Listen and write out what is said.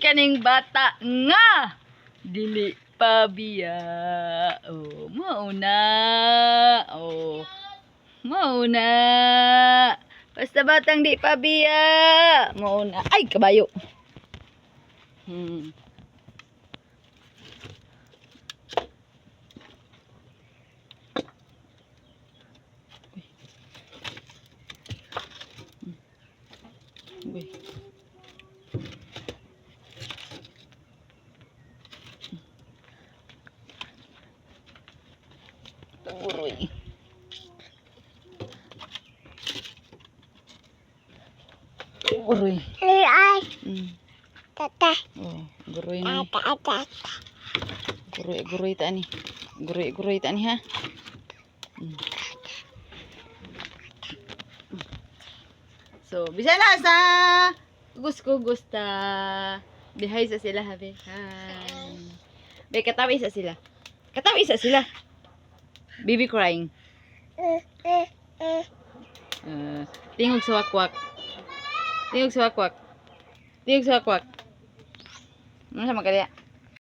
Kaning bata nga dili pabiya. Oh, mauna. Oh. Mauna. Basta batang di pabiya. Mauna. Ay, kabayo. Uy. Uy. Uroy. Ay, tata, Oh, guroy ni. tata, tata. Guroy, guroy ta ni. Guroy, guroy ta ni ha. So, bisan na sa gusto gusta. Bihay sa sila habi. Hi. Be katawi sa sila. Katawi sa sila. Baby crying. Tingog sa wakwak. Tingog sa wakwak. Tingog sa wakwak. Ano sa magkaliya?